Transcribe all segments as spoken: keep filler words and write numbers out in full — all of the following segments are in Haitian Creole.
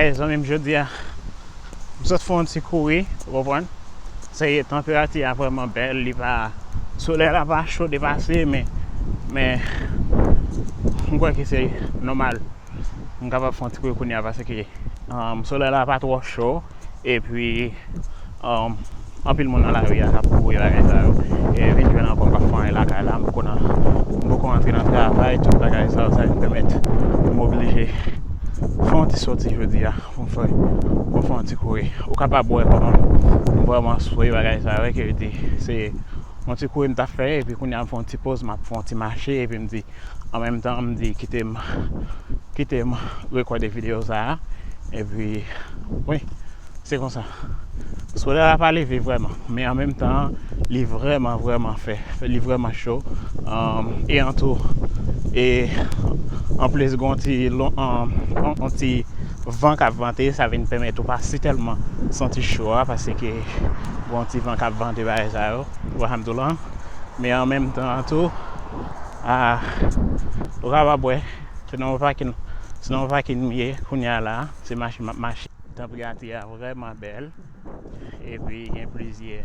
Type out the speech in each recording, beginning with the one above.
Mezanmi, m jodi a, m sot fè yon ti kouri, ou konprann? Se tanperati a vrèman bèl, li pa, solèy la pa cho depase, men, men, m kwè ke se nòmal. M kapab fè yon ti kouri kounye a paske, um, solèy la pa twò cho, epi, um, anpil moun nan lari a k ap kouri bagay sa yo. E vin jwenn ankò m pa fè anyen lakay la, m poko nan, m poko antre nan travay, tout bagay sa yo, sa vin pèmèt m oblije fè yon ti soti jodi a pou m fè, pou m fè yon ti kouri. Ou kapab wè kòman m vrèman swe bagay sa yo, ke di se yon ti kouri m t ap fè, epi kounye a m fè yon ti poz, m ap fè yon ti mache, epi m di, an menm tan, m di, kite m, kite m rekòde videyo sa a, epi, wi, se konsa. Solèy la pa leve vrèman, men an menm tan, li vrèman, vrèman fè, li vrèman cho. Um, e an tou, e anplis, gen yon ti lon-, um, yon, yon ti van k ap vante, sa vin pèmèt ou pa si tèlman santi cho a, paske gen yon ti van k ap vante bagay sa yo, ou wè sa m di w lan. Men an menm tan an tou, a, ou kapab wè, se nan yon pakin, se nan yon pakin m ye kounye a la, se mache m ap mache. Tanperati a vrèman bèl. Epi gen plizyè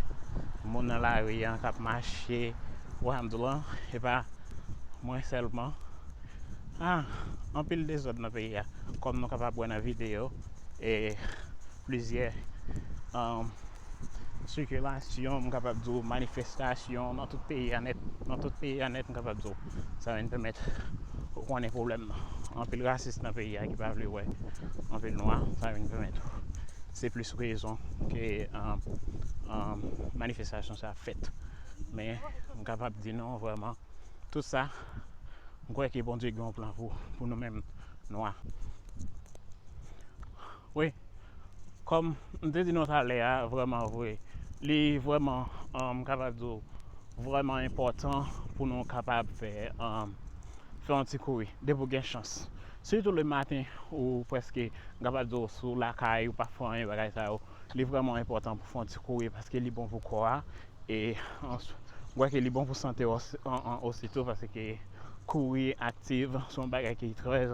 moun nan lari a k ap mache. Ou wè sa m di w lan, e pa mwen sèlman. Ah, anpil dezòd nan peyi a. Kòm nou kapab wè nan videyo, e plizyè, um, sikilasyon, m kapab di w, manifestasyon nan tout peyi a nèt. Nan tout peyi a nèt, m kapab di w. Sa vin pèmèt ou konnen pwoblèm nan. Anpil rasis nan peyi a ki pa vle wè anpil nwa, sa vin pèmèt ou. Se plis rezon ke, um, um, manifestasyon sa ap fèt. Men, m kapab di nou vrèman, tout sa, m kwè ke Bondye gen yon plan pou, pou nou menm nwa. Wi, kòm m te di nou talè a, vrèman vre, li vrèman, um, m kapab di w, vrèman enpòtan pou nou kapab fè, um, fè yon ti kouri, depi w gen chans. Sitou lematen, ou prèske, m kapab di w, si w lakay, ou pa fè anyen, bagay sa yo, li vrèman enpòtan pou fè yon ti kouri, paske li bon pou kò a, e, an, m kwè ke li bon pou sante w osi, an, an, osi tou, paske kouri aktif, se yon bagay ki trè,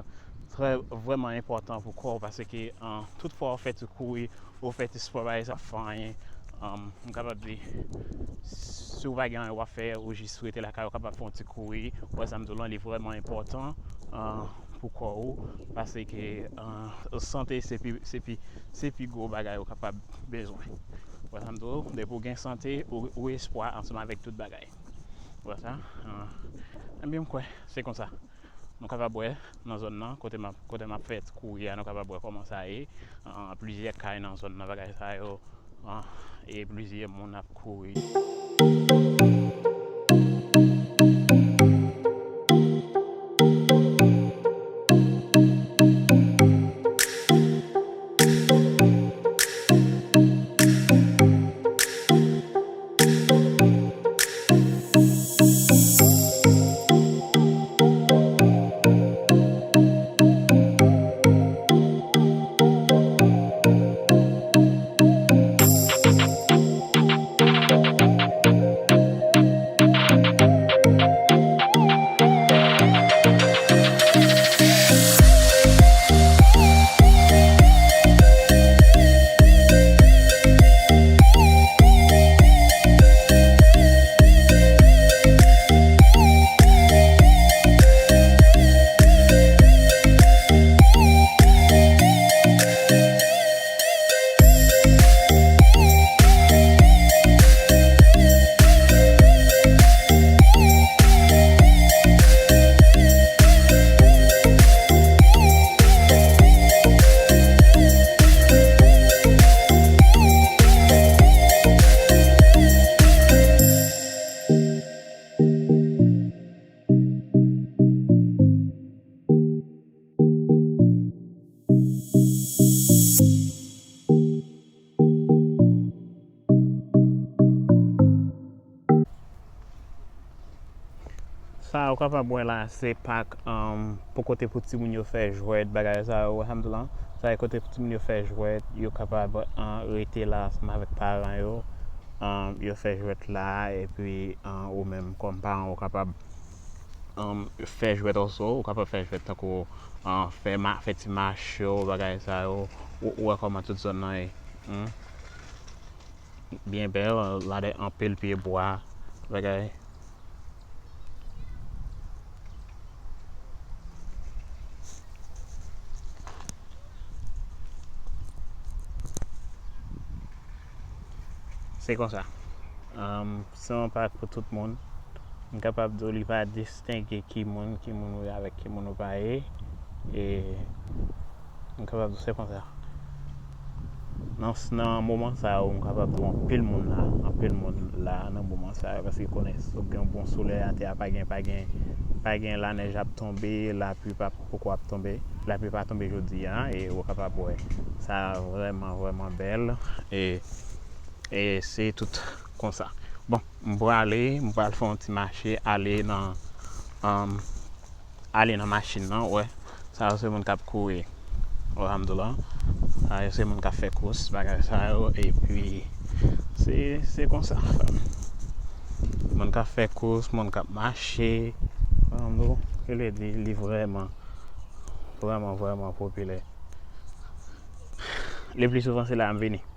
trè vrèman enpòtan pou kò w, paske, an, tout fwa w fè ti kouri, ou fè ti spò, bagay sa fè anyen. Um, m kapab di, si w pa gen anyen w ap fè, ou jis rete lakay, ou kapab fè yon ti kouri, ou wè sa m di w lan, li vrèman enpòtan, uh, pou kò ou, paske, uh, sante se pi, se pi, se pi gwo bagay ou kapab bezwen. Ou wè sa m di w, depi w gen sante, ou, ou espwa ansanm avèk tout bagay. Ou wè sa? Uh, ebyen, m kwè, se konsa. Nou kapab wè nan zòn nan, kote m ap, kote m ap fè ti kouri a, nou kapab wè kòman sa ye. Ah, plizyè kay nan zòn nan, bagay sa yo, ah, e plizyè moun ap kouri. Sa ou kapab wè la, se pak, um, pou kote pou timoun yo fè jwèt, bagay sa yo, ou wè sa m di w lan? Sa e kote pou timoun yo fè jwèt, yo kapab, um, rete la ansanm avèk paran yo, um, yo fè jwèt la, epi, um, ou menm kòm paran, ou kapab um, fè jwèt oso, ou kapab fè jwèt tankou, uh, fè, ma, fè ti mache w, bagay sa yo. Ou, ou wè kòman tout zòn nan ye. Hmm? Byen bèl, la de anpil pye bwa, bagay. Se konsa. Um, se yon pak pou tout moun. M kapab di w li pa distenge ki moun, ki moun ou ye avèk ki moun ou pa ye. E m kapab di w se konsa. Nan, nan moman sa yo, m kapab di w anpil moun la, anpil moun la nan moman sa yo, paske konnen si w gen yon bon solèy atè a, pa gen, pa gen, pa gen lanèj ap tonbe, lapli pa poko ap tonbe, lapli pa tonbe jodi a, e ou kapab wè. Sa vrèman, vrèman bèl. E, e se tout konsa. Bon, m pral ale, m pral fè yon ti mache, ale nan, um, ale nan machin nan, wè. Sa yo se moun k ap kouri. Alhamdoulilah. Sa yo se moun k ap fè kous, bagay sa yo, epi se, se konsa. Moun k ap fè kous, moun k ap mache, um, nou, ke le di, li vrèman, vrèman, vrèman popilè. Le pli souvan, se la m vini.